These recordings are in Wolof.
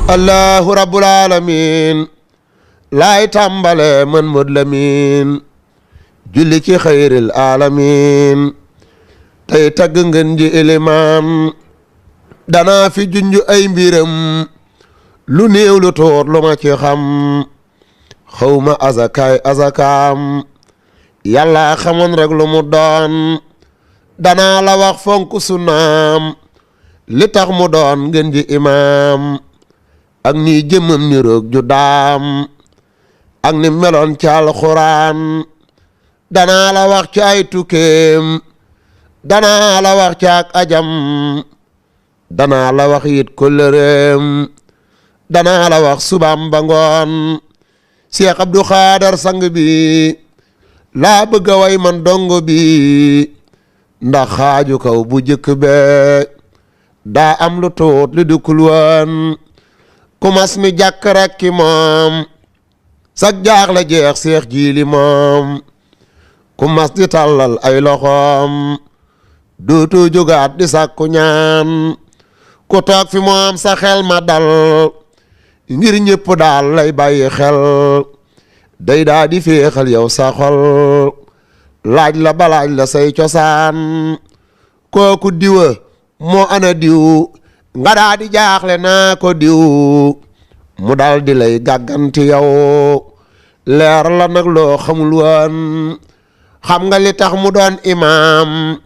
allahu rabbul alamin laay tàmbale man Mod Lamin julli ci xayril alamin tey tagg ngeen ji ilimaan danaa fi junju ay mbiram lu néew lu tuut lu ma ci xam xawma azakaam yàlla xamoon rek lu mu doon danaa la wax fonk sunnaam li tax mu doon ngeen ji imaam ak ni jëmmam ni roog ju daam ak ni meloon ci alxuraan danaa la wax ci ay tukkeem danaa la wax ci ak ajam danaa la wax yit kóllëreem danaa la wax subaam ba ngoon Cheikh Abdou Khader sang bi laa bëgg a way man dongo bi ndax xaaju kaw bu jëkk be daa am lu tuut lu dukkul woon ku mas mi jàkk rek ki moom sag jaaxle jeex seex jiili moom ku mas di tàllal ay loxoom dootu jógaat di sàkku ñaan ku toog fi moom sa xel ma dal ngir ñëpp daal lay bàyyi xel day daa di féexal yow sa xol laaj la balaaj la say cosaan kooku diwa moo ana diw nga daa di jaaxle naa ko diw mu dal di lay gàgganti yow leer la nag loo xamul woon xam nga li tax mu doon imaam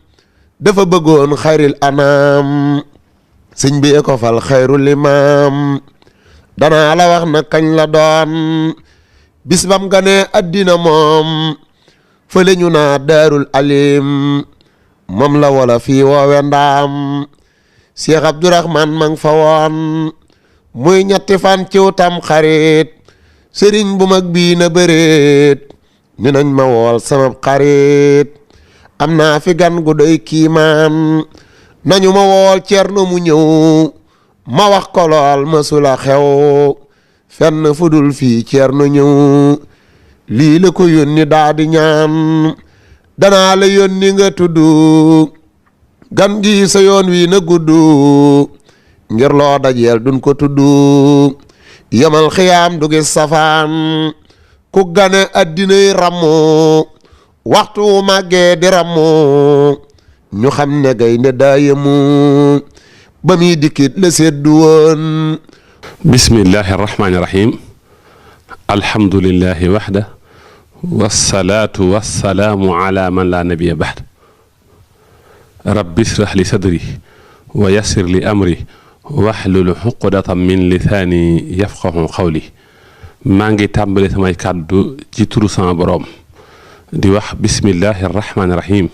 dafa bëggoon xayril anaam sëñ bi ko fal xayrul imaam danaa la wax na kañ la doon bis bam ganee addina moom fële ñu naa daarul alim moom la wala fii woowe ndaam Cheikh Abdourahman mang fa woon muy ñetti fan ciw tam xarit sëriñ bu mag bii na bëreet ni nañ ma wool sama xarit am naa fi gan gu doy kiimaan nañu ma wool Cerno mu ñëw ma wax ko lool mësula xew fenn fudul fii Cerno ñëw lii la ko yónni daa di ñaan danaa la yónni nga tudd gan gi sa yoon wi na gudd ngir loo dajeel duñ ko tudd yamal xiyaam du gis safaan ku gane addinay rammu waxtu màggee di rammu ñu xam ne gaynde daa yemu ba muy dikkit la seddu woon bismillahi arrahmani irrahim alhamdulillahi waxda wassalaatu wassalaamu ala man la nabiya baxda rabbi israh li sadri wa yassir li amri waxlul xuqdatan min lisaani yafqahu qawli maa ngi tàmbali samay kàddu ci turu sama boroom di wax bismillahi arrahmani irrahim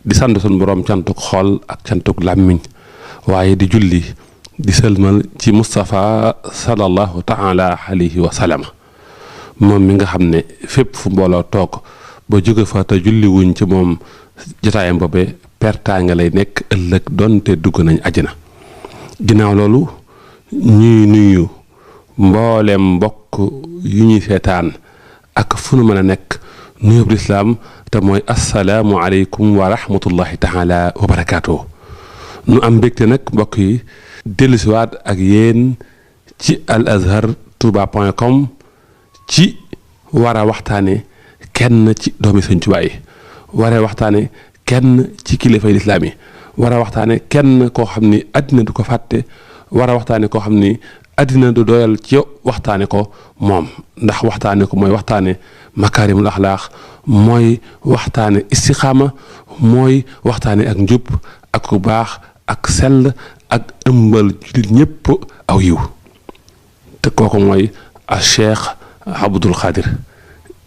di sant sun boroom cantuk xol ak cantuk làmmiñ waaye di julli di sëlmal ci Moustapha sallallahu taala alayhi wa sallam moom mi nga xam ne fépp fu mbooloo toog ba jóge fa te julli wuñ ci moom jotaayam boobe pertaa nga lay nekk ëllëg doonte dugg nañ àjjana ginnaaw loolu ñuy nuyu mboolem mbokk yu ñuy seetaan ak fu nu mën a nekk nuyub lislaam te mooy assalaamu aleykum wa rahmatullahi taala wa barakaatu. nu am mbégte nag mbokk yi dellusiwaat ak yéen ci al azhar touba.com ci war a waxtaane kenn ci doomi Sëñ Tuubaa yi war a waxtaane kenn ci kilifay lislaam yi war a waxtaane kenn koo xam ni àddina du ko fàtte war a waxtaane koo xam ni àddina du doyal ci waxtaane ko moom ndax waxtaane ko mooy waxtaane makaarimul axlaaq mooy waxtaane istixaama mooy waxtaane ak njub ak ku baax ak sell ak ëmbal jullit ñëpp aw yiw te kooku mooy a cheikh Abdul Xaadir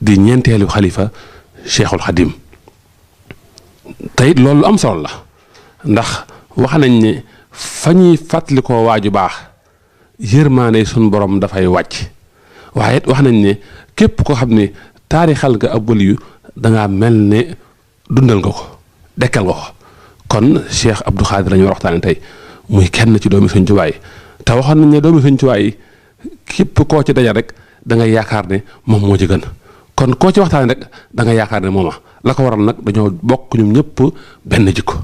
di ñeenteelu xalifa cheikhul xadim tey loolu am solo la ndax wax nañ ne fa ñuy fàttali ko waaju baax yërmaane sun borom dafay wàcc waaye it wax nañ ne képp koo xam ne taarixal nga ab waliyu dangaa mel ne dundal nga ko dekkal nga ko kon Cheikh Abdou Khadir la ñu war a waxtaane tey muy kenn ci doomi Sëñ Tuubaa yi te waxoon nañ ne doomi Sëñ Tuubaa yi képp koo ci dajal rek da ngay yaakaar ne moom moo ci gën kon koo ci waxtaane rek da nga yaakaar ne mooma la ko waral nag dañoo bokk ñoom ñëpp benn jikko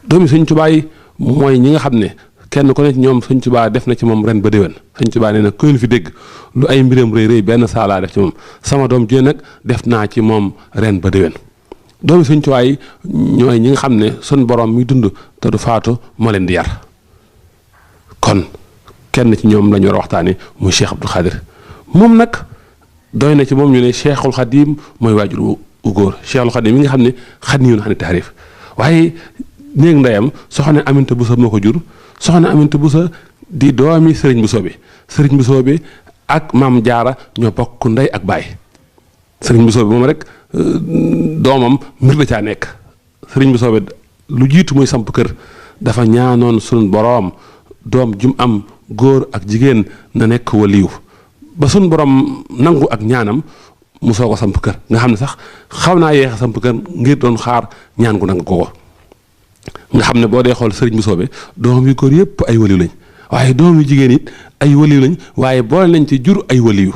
doomi Sëñ Tuubaa yi mooy ñi nga xam ne kenn ku ne ci ñoom sëñ Tuubaa def na ci moom ren ba déwén sëñ Tuubaa nee na ku ngeen fi dégg lu ay mbiram rëy rëy benn saalaa def ci moom sama doom ji nag def naa ci moom ren ba déwén doomi sëñ Tuubaa yi ñooy ñi nga xam ne suñ borom mi dund te du faatu moo leen di yar kon kenn ci ñoom la ñu war a waxtaane muy Cheikh Abdou Khadir moom nag doy na ci moom ñu ne Cheikhul Khadim mooy waajur wu góor Cheikhul Khadim mi nga xam ne xadniyun ani taarif waaye néeg ndeyam soxna Aminta Bousso moo ko jur soxna Aminta Bousso di doomi Serigne Bousso bi Serigne Bousso bi ak maam Jaara ñoo bokk ndey ak baay Serigne Bousso bi moom rek doomam mbir la caa nekk Serigne Bousso bi lu jiitu muy samp kër dafa ñaanoon sunu boroom doom jum am góor ak jigéen na nekk waliyu ba sunu borom nangu ak ñaanam mu soo ko samp kër nga xam ne sax xaw naa yeex a samp kër ngir doon xaar ñaan gu nangu ko nga xam ne boo dee xool Serigne Bousso bi doom yu góor yëpp ay waliyu lañ waaye doom yu jigéen it ay waliyu lañ waaye boole nañ ci jur ay waliyu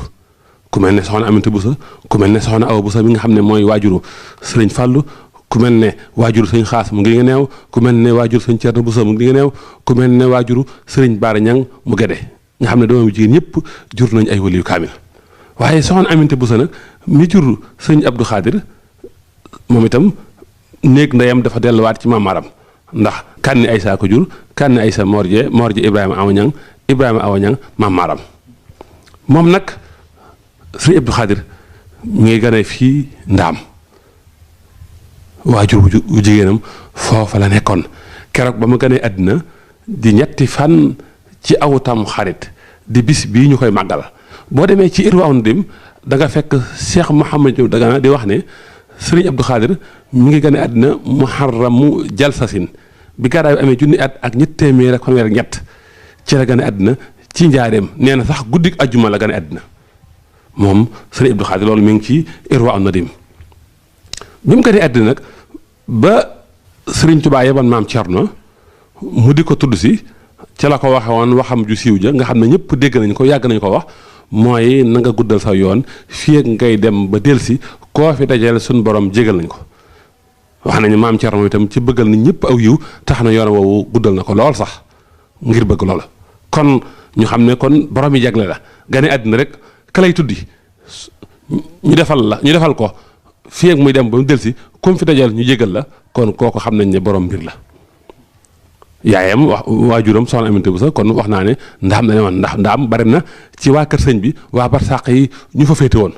ku mel ne soxna Aminta Bousso ku mel ne soxna Awa Bousso mi nga xam ne mooy waajuru Serigne Fallou ku mel ne waajuru sëñ Xaas mu ngi nga neew ku mel ne waajuru sëñ Thierno Bousso mu ngi nga neew ku mel ne waajuru Serigne Bara Ñang mu gede nga xam ne doom yu jigéen ñëpp jur nañ ay waliyu kaamil waaye soxna Aminta Bousso nag mi jur sëñ Abdou Khadir moom itam néeg ndeyam dafa delluwaat ci maamaaram ndax Kanni Aysa ko jur Kanni Aysa Morje Ibrahima Awa Ñang maamaaram moom nag sëñ Abdou Khadir mi ngi gane fii Ndaam waajur wu jigéenam foofa la nekkoon keroog ba mu ganee àddina di ñetti fan ci aw tam xarit di bis bii ñu koy màggal boo demee ci Irwa Nadim da nga fekk Cheikh Mouhamed Dagana di wax ne Serigne Abdou Khadir mi ngi gane àddina muharramu jalsasin bi gàddaay bi amee junni at ak ñett téeméer ak fanweer ak ñett ci la gane àddina ci njaareem nee na sax guddik ajjuma la gane àddina moom Serigne Abdou Khadir loolu mi ngi ci Irwa Nadim bi mu gënee àddina nag ba Serigne Touba yebal maam Thierno mu di ko tudd si ca la ko waxe woon waxam ju siiw ja nga xam ne ñëpp dégg nañ ko yàgg nañ ko wax mooy na nga guddal sa yoon fii ak ngay dem ba delsi koo fi dajeel suñu borom jégal nañ ko wax nañu maam Thierno itam ci bëggal nit ñëpp aw yiw tax na yoon woowu guddal na ko lool sax ngir bëgg loola kon ñu xam ne kon borom yi jagle la gane àddina rek ka lay tuddi ñu defal ko fii ak muy dem ba mu delsi comme fi dajal ñu jégal la kon kooku xam nañ ne borom mbir la yaayam waajuram soxna Aminta Bousso kon wax naa ne ndaam dañu woon ndax ndaam bari na ci waa kër sëñ bi waa barsàq yi ñu fa féete woon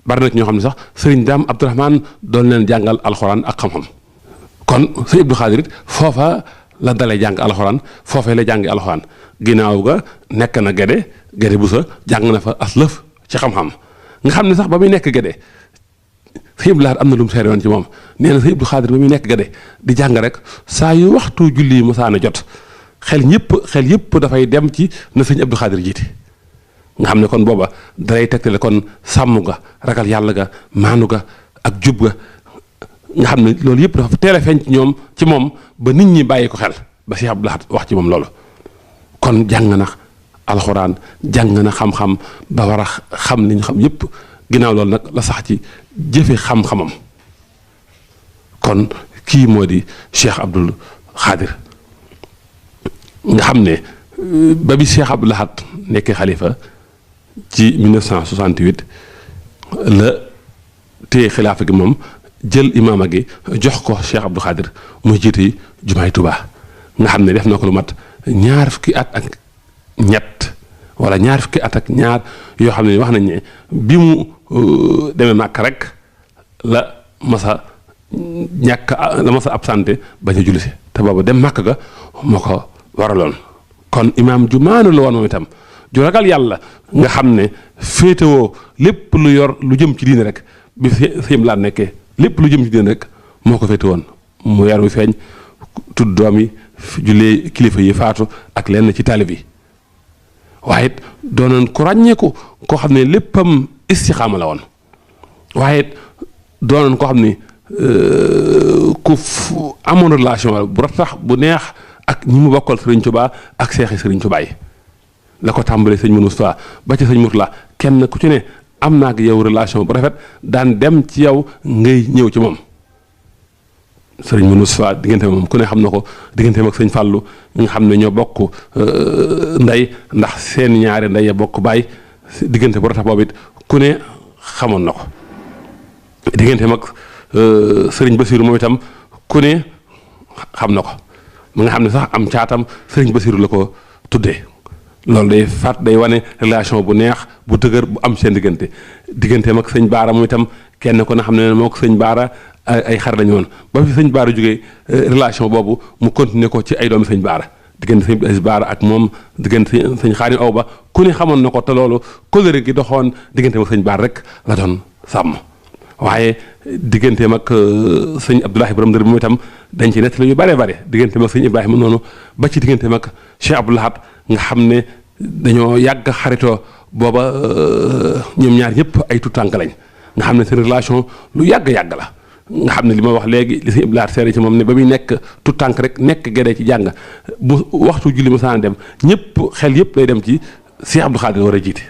bari na ci ñoo xam ne sax sëriñ Daam Abdourahmane doon leen jàngal alxuraan ak xam-xam kon sëñ Abdou Khadir it foofa la dalee jàng alxuraan foofee la jàngi alxuraan ginnaaw ga nekk na Gede Bousso jàng na fa aslëf ci xam-xam nga xam ne sax ba muy nekk Gede sëñ Abdou Lahad am na lu mu seere woon ci moom nee na sëñ Abdou Khadir ba muy nekk Gede di jàng rek saa yu waxtu julli yi masaana jot xel yëpp dafay dem ci na sëñ Abdou Khadir jiite nga xam ne kon booba dalay tegtale kon sàmm ga ragal yàlla ga maanu ga ak jub ga nga xam ne loolu yëpp dafa teel a feeñ ci moom ba nit ñi bàyyi ko xel ba Cheikh Abdou Lahad wax ci moom loolu kon jàng na alxuraan jàng na xam-xam ba war a xam li ñu xam yëpp ginnaaw loolu nag la sax ci jëfe xam-xamam kon kii moo di Cheikh Abdou Khadir nga xam ne ba bi Cheikh Abdou Lahad nekkee xalifa ci 1968 la téye xilaafa gi moom jël imaama gi jox ko Cheikh Abdou Khadir muy jiite jumaay Tuubaa nga xam ne def na ko lu mat ñaar fukki at ak ñett wala ñaar fukki at ak ñaar yoo xam ne wax nañ ne bi mu demee màkk rek la masa absenté bañ a julli si te boobu dem màkk ga moo ko waraloon kon imaam ju maanu la woon moom itam ju ragal yàlla nga xam ne féetewoo lépp lu jëm ci diine rek bi sëñ laa nekkee lépp lu jëm ci diine rek moo ko féete woon mu yar wi feeñ tudd doom yi jullee kilifa yi faatu ak lenn ci taalib yi waaye it doonoon ku ràññeeku koo xam ne léppam istixaama la woon waaye it doonoon koo xam ne ku amoon relation bu ratax bu neex ak ñi mu bokkal Sëriñ Tuubaa ak seexi Sëriñ Tuubaa yi la ko tàmbalee sëñ Moustapha ba ci sëñ Mourtala kenn ku ci ne am naa ak yow relation bu rafet daan dem ci yow ngay ñëw ci moom sëriñ Moussa diggante moom ku ne xam na ko digganteem ak sëñ Fallou nga xam ne ñoo bokk ndey ndax seen ñaari ndey ya bokk baay diggante bu ratax boobu it ku ne xamoon na ko digganteem ak sëriñ Bassirou moom itam ku ne xam na ko mu nga xam ne sax am caatam sëriñ Bassirou la ko tuddee loolu day wane relation bu neex bu dëgër bu am seen digganteem ak sëñ Baara moom itam kenn ko na xam ne moo ko sëñ Baara ay xar lañu woon ba fi sëñ Baara jógee relation boobu mu continuer ko ci ay doomi sëñ Baara diggante sëñ Baara ak moom diggante sëñ Xaadim Aw Ba ku ne xamoon na ko te loolu kóllëre gi doxoon diggante ak sëñ Baara rek la doon sàmm waaye digganteem ak sëñ Abdoulahi Borom Dër bi moom itam dañ ci nettali yu bare bare digganteem ak sëñ Ibrahima noonu ba ci digganteem ak Cheikh Abdou Lahad nga xam ne dañoo yàgg xaritoo booba ñoom ñaar ñëpp ay tutànk lañ nga xam ne seen relation lu yàgg-yàgg la nga xam ne li ma wax léegi li sëñ Abdou Lahad seere ci moom ne ba muy nekk tutànk rek nekk gedee ci jàng bu waxtu julli mu saan dem ñëpp xel yëpp lay dem ci Cheikh Abdou Khadir war a jiite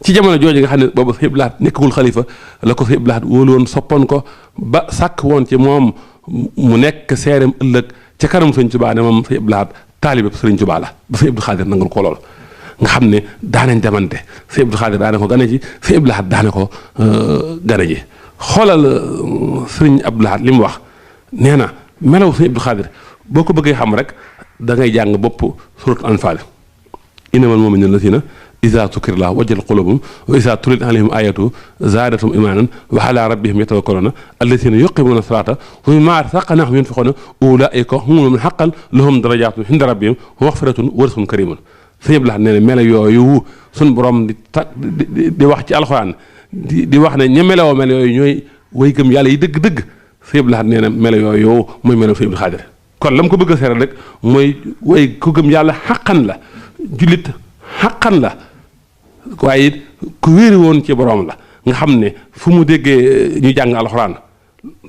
ci jamono jooju nga xam ne boobu sëñ Abdou Lahad nekkagul xalifa la ko sëñ Abdou Lahad wóolu woon soppoon ko ba sàkk woon ci moom mu nekk seereem ëllëg ca kanam sëñ Tuubaa ne moom sëñ Abdou Lahad taalibe sëriñ Tuubaa la ba sëñ Abdou Khadir nangul ko lool nga xam ne daanañ demante sëñ Abdou Khadir daana ko gane ji sëñ Abdou Lahad daana ko gane ji xoolal sëriñ Abdou Lahad li mu wax nee na melaw sëñ Abdou Khadir boo ko bëggee xam rek da ngay jàng bopp surat Anfaal innamal mu'minuuna llaziina izaa zukira llaahu wajilat quluubuhum wa izaa tuliyat alayhim aayaatuhu zaadathum iimaanan wa alaa rabbihim yatawakkaluuna allaziina yuqiimuuna s-salaata wa mimmaa razaqnaahum yunfiquuna ulaa'ika humul haqqan lahum darajaatun inda rabbihim wa magfiratun wa rizqun kariimun sëñ Abdou Lahad nee na melo yooyu suñ borom di wax ci alxuraan di wax ne ña meloo melo yooyu ñooy way gëm yàlla yi dëgg-dëgg sëñ Abdou Lahad nee na melo yooyu mooy melo sëñ Abdou Khadir kon la mu ko bëgg a seeral rek mooy way ku gëm yàlla xaqan la jullit xaqan la waaye it ku wéeri woon ci borom la nga xam ne fu mu déggee ñu jàng alxuraan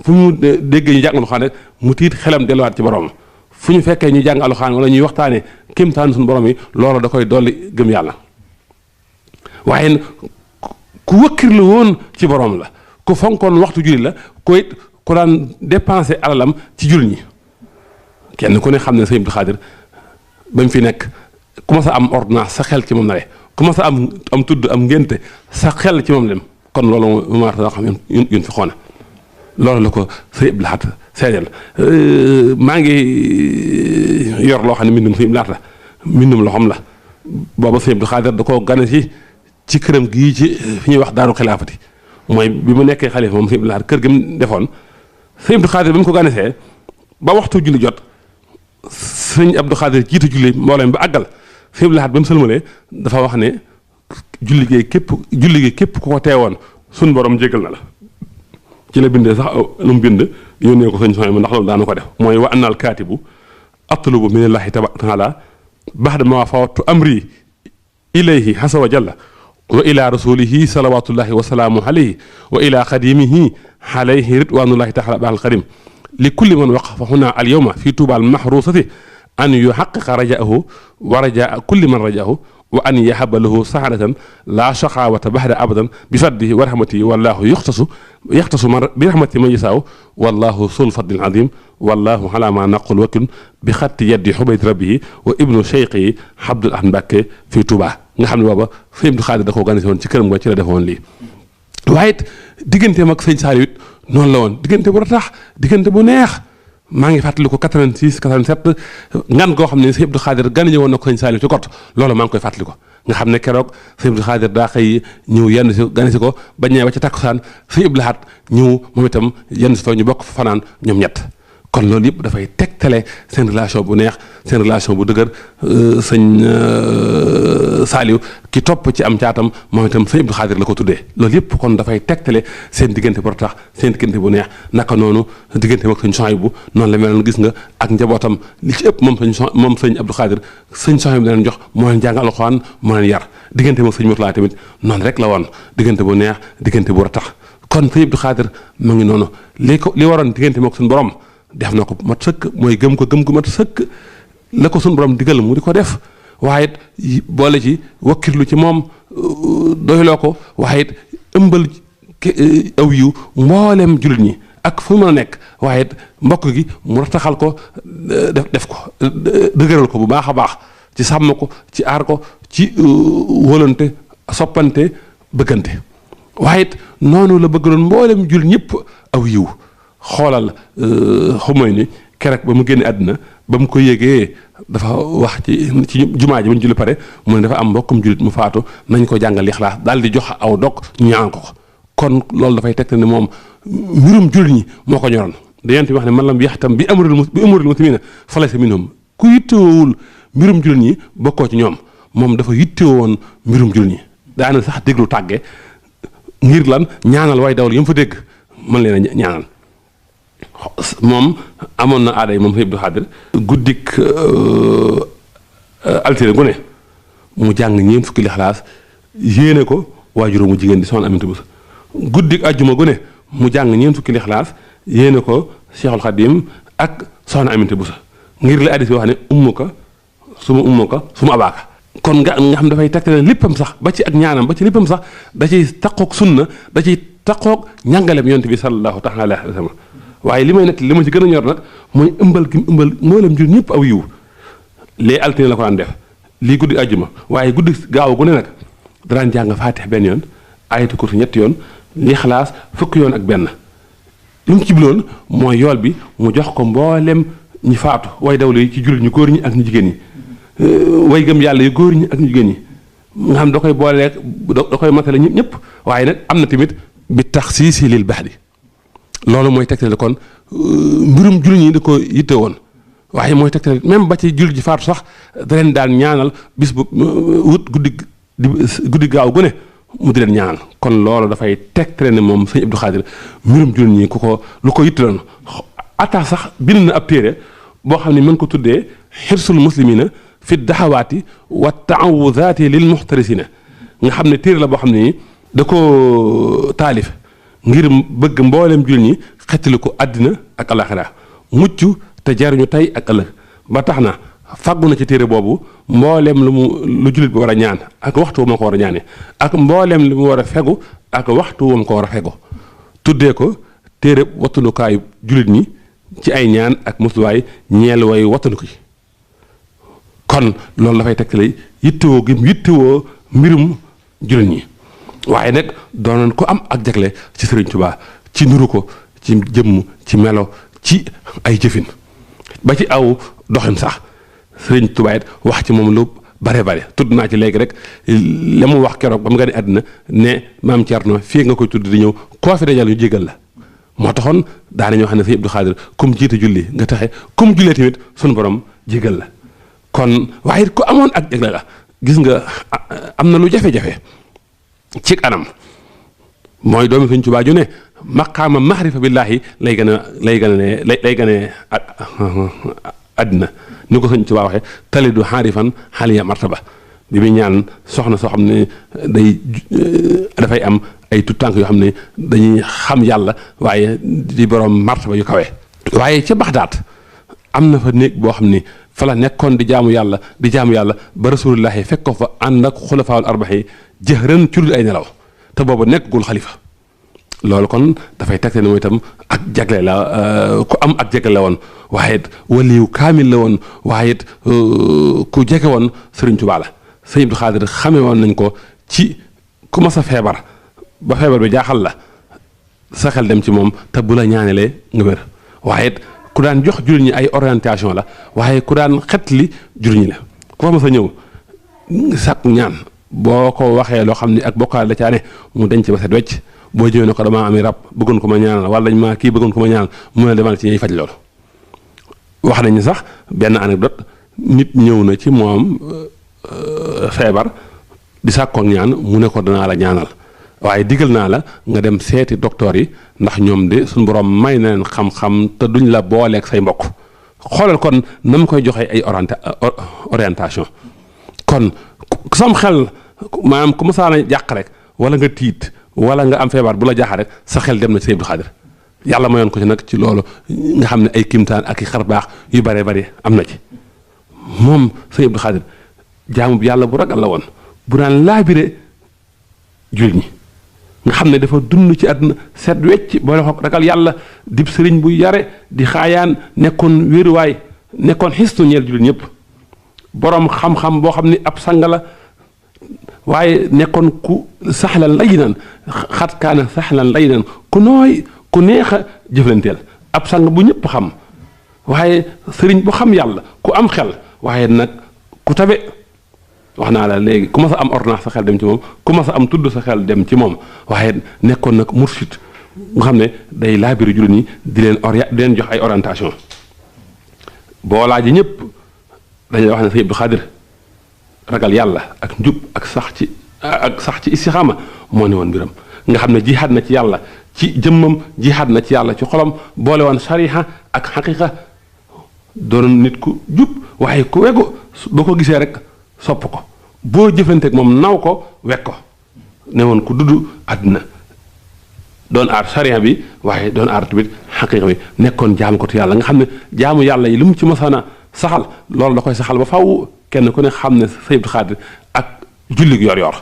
fu mu déggee ñu jàng alxuraan rek mu tiit xelam delluwaat ci borom fu ñu fekkee ñu jàng alxuraan wala ñuy waxtaanee kéemtaan suñu borom yi loolu da koy dolli gëm yàlla waaye ku wëkkirlu woon ci borom la ku fonkoon waxtu julli la ku it ku daan dépensé alalam ci julli ñi kenn ku ne xam ne sëñ Abdou Khadir ba mu fi nekk ku ma sa am ordonnance sa xel ci moom na le ku ma sa am tudd am ngénte sa xel ci moom lem kon loolu ma xam yun fi xoona loolu la ko sëñ Abdou Lahad seedeel maa ngi yor loo xam ne mbindum sëñ Abdou Lahad la mbindum loxoom la booba sëñ Abdou Khadir da koo gane ci këram gii ci fi ñuy wax daaru xilaafati mooy bi mu nekkee xalifa moom sëñ Abdou Lahad kër gi mu defoon sëñ Abdou Khadir bi mu ko ganesee ba waxtu julli jot sëñ Abdou Khadir jiitu julli mboolem ba àggal sëñ Abdou Lahad ba mu sëlmalee dafa wax ne julli gi képp ku ko teewoon suñ borom jégal na la ci la bindee sax lu mu bind yónnee ko sëñ Sohaybu ndax loolu daana ko def mooy wa annal kaatibu atlubu minallahi taala baxda ma fawattu amri ilayhi hasa wa jalla wa ila rasulihi salawatullahi wa salaamu alayhi wa ila xadimihi alayhi ridwanullahi taala baaxal karim li kulli man waqafa huna al yawma fi tuuba al mahrusati an yuhaqiqa rajaahu wa rajaa kulli man rajaahu wa an yahaba lahu saadatan la shaqawata baxda abadan bi faddihi wa rahmatihi wallahu yaxtasu bi rahmati man yasaaw wallahu sul fadlil azim wallahu ala ma naqul wakil bi xatti yaddi xubayt rabbihi wa ibnu cheikhi Abdul Ahad Mbàkke fii Touba nga xam ne booba sëñ Abdou Khadir da koo gane si woon ci këram nga ci la defoon lii waaye it digganteem ak sëñ Saliou it noonu la woon diggante bu ratax diggante bu neex maa ngi fàttali ko 86 87 ngan goo xam ne sëñ Abdou Khadir gane ñëwoon na ko sëñ Saliou ci kot loolu maa ngi koy fàttali ko nga xam ne keroog sëñ Abdou Khadir daa xëy ñëw yenn si gane si ko ba ñëwee ba ca takkusaan sëñ Abdou Lahad ñëw moom itam yenn si fa ñu bokk fa fanaan ñoom ñett kon loolu yëpp dafay tegtale seen relation bu neex seen relation bu dëgër sëñ Saliou ki topp ci am caatam moom itam sëñ Abdou Khadir la ko tuddee loolu yëpp kon dafay tegtale seen diggante bu tax seen diggante bu neex naka noonu diggante ak sëñ Sohaybu noonu la meloon gis nga ak njabootam li ci ëpp moom sëñ Abdou Khadir sëñ Sohaybu leen jox moo leen jàng alxuraan moo leen yar diggante ak sëñ Murtala tamit noonu rek la woon diggante bu neex diggante bu tax kon sëñ Abdou Khadir mu ngi noonu li waroon diggante ak suñu borom def na ko mat sëkk mooy gëm gu mat sëkk la ko suñu borom digal mu di ko def waaye it boole ci wakkirlu ci moom doyloo ko waaye it ëmbal aw yiw mboolem jullit ñi ak fu mën a nekk waaye mbokk gi mu rataxal ko def ko dëgëral ko bu baax a baax ci sàmm ko ci aar ko ci wóolante soppante bëggante waaye it noonu la bëggaloon mboolem jul ñëpp aw yiw xoolal xamoy ni keroog ba mu génne àddina ba mu ko yégee dafa wax ci jumaa ji ba ñu julli pare mu ne dafa am mbokkum julit mu faatu nañ ko jàngal Ixlaas daal di jox aw dog ñu ñaan ko kon loolu dafay tegte ne moom mbirum julit ñi moo ko ñoroon da yent bi wax ne man lam yaxtam bi amril muslimina falaysa minhum ku yittewoowul mbirum julit ñi bokkoo ci ñoom moom dafa yittewoon mbirum julit ñi daana sax déglu tàgge ngir lan ñaanal way dawal yam fa dégg mën leen a ñaanal moom amoon na aada yi moom Sëñ Abdou Khadre guddik altine gu ne mu jàng ñeent fukki Lixlaas yéene ko waajuróom mu jigéen di Soxna Aminata Bousso guddik ajjuma gu ne mu jàng ñeent fukki Lixlaas yéene ko Cheikhul Khadim ak Soxna Aminata Bousso ngir la addis bi wax ne ummuka suma abaaka kon nga xam dafay tegtale léppam sax ba ci ak ñaanam ba ci léppam sax da ciy taqoog sunna da ciy taqoog ñàngaleem yonent bi sallallahu taala alayhi wa sallam waaye li may nekk li ma ci gën a ñor nag mooy ëmbal gi ëmbal mboolem jur ñëpp aw yiw lee altine la ko daan def lii guddi àjjuma waaye guddi gaaw gu ne nag daan jàng faatix benn yoon ayatu kursi ñetti yoon Lixlaas fukki yoon ak benn lu mu ci biloon mooy yool bi mu jox ko mboolem ñi faatu way dawlu yi ci jullit ñu góor ñi ak ñu jigéen ñi way gëm yàlla yu góor ñi ak ñu jigéen ñi nga xam da koy booleeg da koy matale ñëpp waaye nag am na tamit bi taxsiisi lil baxdi loolu mooy tegtale kon mbirum jullit ñi da ko yitte woon waaye mooy tegtale même ba ci jullit ji faatu sax da leen daan ñaanal bis bu wut guddi gaaw gu ne mu di leen ñaanal kon loolu dafay tegtale ne moom Sëñ Abdou Khadre mbirum jullit ñi lu ko yitte loon ataa sax bind na ab téere boo xam ne mën ko tuddee xirsul muslimina fi daxawaati wa taawudaati lil muxtarisina nga xam ne téere la boo xam ne da ko taalif ngir bëgg mboolem jullit ñi xettali ko àddina ak alaxira mucc te jariñu tey ak ëllëg ba tax na fàggu na ci téere boobu mboolem lu jullit bi war a ñaan ak waxtu wu ma ko war a ñaane ak mboolem li mu war a fegu ak waxtu wu ma ko war a fegu tuddee ko téere wattandukaayu jullit ñi ci ay ñaan ak musluwaay ñeel way wattandiku yi kon loolu dafay tegtale yittewoo gi yittewoo mbirum jullit ñi waaye nag doonoon ko am ak jagle ci Sëriñ Tuubaa ci nuru ko ci jëmm ci melo ci ay jëfin ba ci aw doxin sax Sëriñ Tuubaa it wax ci moom lu bare tudd naa ci léegi rek la mu wax keroog ba mu nga ne àddina ne maam Cerno fii nga koy tudd di ñëw koo fi dajal ñu jégal la moo taxoon daanañoo xam ne Sëñ Abdou Khadre comme jiite julli nga taxe comme jullee tamit sunu borom jégal la kon waaye it ku amoon ak jagle la gis nga am na lu jafe-jafe ci anam mooy doomi Sëñ Tuubaa ju ne maqaama maxrifa billaahi lay gën a àddina ni ko Sëñ Tuubaa waxee talidu xaarifan xaaliya martaba bi muy ñaan soxna soo xam ne dafay am ay tuttànk yoo xam ne dañuy xam yàlla waaye di borom martaba yu kawe. waaye ca Baxdaad am na fa néeg boo xam ni fa la nekkoon di jaamu yàlla ba rasulullahi fekk ko fa ànd ak xulafaawul arba'i jëhran ci lu ay nelaw te boobu nekkagul xalifa loolu kon dafay tegte ne mooy itam ak jagle la ku am ak jagle la woon waaye it waliyu kaamil la woon waaye it ku jege woon Sëriñ Tuubaa la Sëñ Abdou Khadre xamee woon nañ ko ci ku mas a feebar ba feebar bi jaaxal la sa xel dem ci moom te bu la ñaanalee nga wér waaye it ku daan jox jullit ñi ay orientation la waaye ku daan xetli jullit ñi la ku fa mas a ñëw sàkku ñaan boo ko waxee loo xam ni ak bokkaale da caa ne mu denc ba set wecc boo ñëwee ne ko damaa ami rab bëggoon ko ma ñaanal wala dañ maa kii bëggoon ko ma ñaanal mu ne demal ci ñuy faj loolu wax nañu sax benn anecdote nit ñëw na ci moom feebar di sàkkoon ñaan mu ne ko danaa la ñaanal waaye digal naa la nga dem seeti docteur yi ndax ñoom de suñu borom may na leen xam-xam te duñ la booleeg say mbokk xoolal kon na mu koy joxee ay orientation kon sam xel maanaam ku masaana jàq rek wala nga tiit wala nga am feebar bu la jaaxal rek sa xel dem na ci Sëñ Abdou Khadre yàlla mayoon ko ci nag ci loolu nga xam ne ay kimtaan ak i xar baax yu bare bari am na ci moom Sëñ Abdou Khadre jaamu bi yàlla bu ragal la woon bu daan laabire jullit ñi nga xam ne dafa dund ci àdduna set wecc boole ko ragal yàlla di sëriñ bu yare di xaayaan nekkoon wéeruwaay nekkoon xisnu ñeel jullit ñëpp boroom xam-xam boo xam ni ab sang la waaye nekkoon ku saxlan layyinan xat kaana saxlan layyinan ku nooy ku neex a jëflanteel ab sang bu ñëpp xam waaye sëriñ bu xam yàlla ku am xel waaye nag ku tabe wax naa la léegi ku ma sa am ordonnance sa xel dem ci moom ku ma sa am tudd sa xel dem ci moom waaye nekkoon nag mursid nga xam ne day laabiri jullit ñi di leen jox ay orientation boo laajee ñëpp dañuy wax ne Sëñ Abdou Khadir ragal yàlla ak njub ak sax ci istixaama moo ne woon mbiram nga xam ne jihaad na ci yàlla ci jëmmam jihaad na ci yàlla ci xolam boole woon sariha ak xaqiqa doon nit ku jub waaye ku wegu boo ko gisee rek sopp ko boo jëflanteeg moom naw ko wekk ko ne woon ku dudd àdduna doon aar sariya bi waaye doon aar tamit xaqiqa bi nekkoon jaamu ko tu yàlla nga xam ne jaamu yàlla yi lu mu ci mosana saxal loolu da koy saxal ba faw kenn ku ne xam ne Sëñ Abdou Khadir ak jullig yor-yor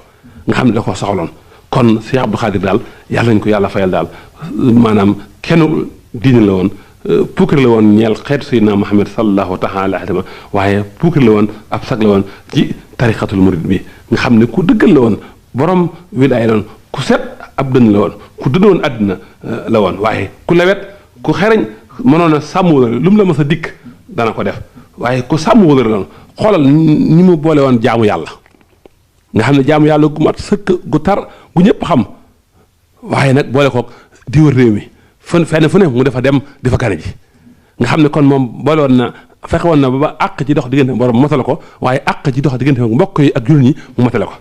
nga xam ne da ko soxaloon kon Sëñ Abdou Khadir daal yàlla nañ ko yàlla fayal daal maanaam kenn diine la woon puukar la woon ñeel xeetu Seydina Muhammad sallallahu taala alayhi wa sallam waaye puukar la woon ab sag la woon ci tarixatul murid bi nga xam ne ku dëggal la woon borom wilaay la woon ku set ab dënn la woon ku dëdd woon àddina la woon waaye ku lewet ku xereñ mënoon a sàmm wala lu mu la mës a dikk dana ko def waaye ku sàmm wala la woon xoolal ni mu boole woon jaamu yàlla nga xam ne jaamu yàlla gu mat sëkk gu tar gu ñëpp xam waaye nag boole koog di wër réew mi fenn fu ne mu dafa dem di fa gane ji nga xam ne kon moom boole woon na fexe woon na ba àq ci dox diggante borom motale ko waaye àq ci dox diggante mbokk yi ak jullit ñi mu motale ko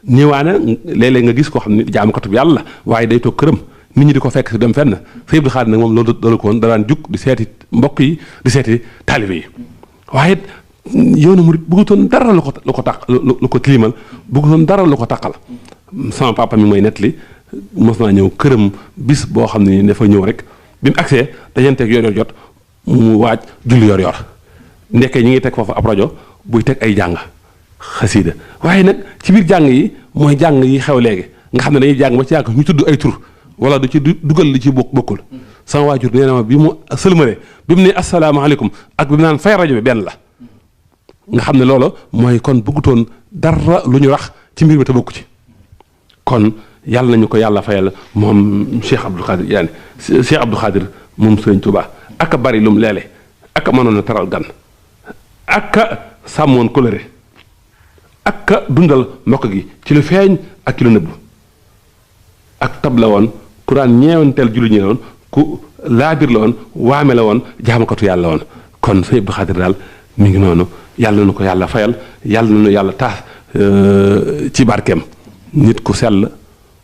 ñëwaana léeg-léeg nga gis koo xam ne jaamukatu yàlla waaye day toog këram nit ñi di ko fekk si dem fenn Sëñ Abdou Khadir nag moom loolu ko woon daan jug di seeti mbokk yi di seeti taalibe yi waaye yoonu murid bëggutoon dara lu ko tilimal bëggutoon dara lu ko taqal sama papa mi mooy nettali mos naa ñëw këram bis boo xam ne dafa ñëw rek bi mu agsee dajanteeg yor jot mu waaj julli yor ndekkee ñi ngi teg foofu ab rajo buy teg ay jàng xasiida waaye nag ci biir jàng yi mooy jàng yi xew léegi nga xam ne dañuy jàng ba ci yàgg ñu tudd ay tur wala du ci dugal li ci bokkul sama waajur nee na ma bi mu sëlmale bi mu ne asalaamaaleykum ak bi mu naan fay rajo bi benn la nga xam ne loolu mooy kon bëggutoon dara lu ñu rax ci mbir mi te bokku ci kon yàlla nañu ko yàlla fayal moom Cheikh Abdou Khadir yaani Cheikh Abdou Khadir moom Sëriñ Tuubaa ak a bari lu mu leele ak a mënoon a taral gan ak a sàmmoon coloré ak a dundal mbokk gi ci lu feeñ ak ci lu nëbb ak tab la woon ku daan ñeewanteel julli ñi la woon ku laabir la woon waame la woon jaamakatu yàlla woon kon Sëriñ Abdou Khadir daal mi ngi noonu yàlla nañu ko yàlla fayal yàlla nañu yàlla taas ci barkeem nit ku sell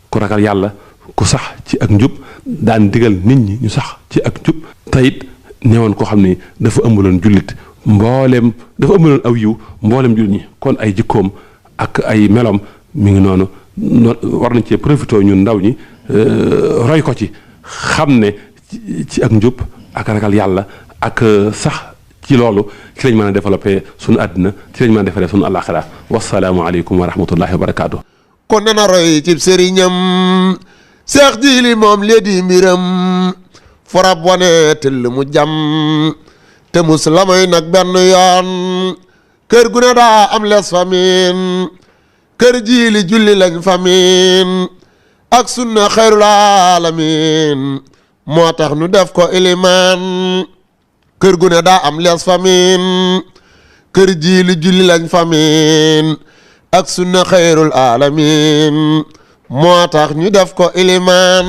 ku ragal yàlla ku sax ci ak njub daan digal nit ñi ñu sax ci ak njub tayit newoon koo xam ni dafa ëmbaloon jullit dafa ëmbaloon aw yiw mboolem jullit ñi kon ay jikkoom ak ay melom mi ngi noonu war nañ cee profité ñun ndaw ñi roy ko ci xam ne ci ak njub ak ragal yàlla ak sax ci loolu ci lañ mën a développé suñu àddina ci lañ mën a defaree suñu àllaaxira wasalaamu aleykum wa rahmatullahi wa barakaatu. kon nana roy cib sëriñam seex jiili moom léedi mbiram forab wane tëll mu jam te mus la may nag benn yoon kër gu ne daa am les famin kër jiili julli lañ famin ak sunna xayrul alamin moo tax nu def ko ilimaan kër gu ne daa am les famin kër jiili julli lañ famin ak sunna xayrul alamin moo tax ñu def ko ilimaan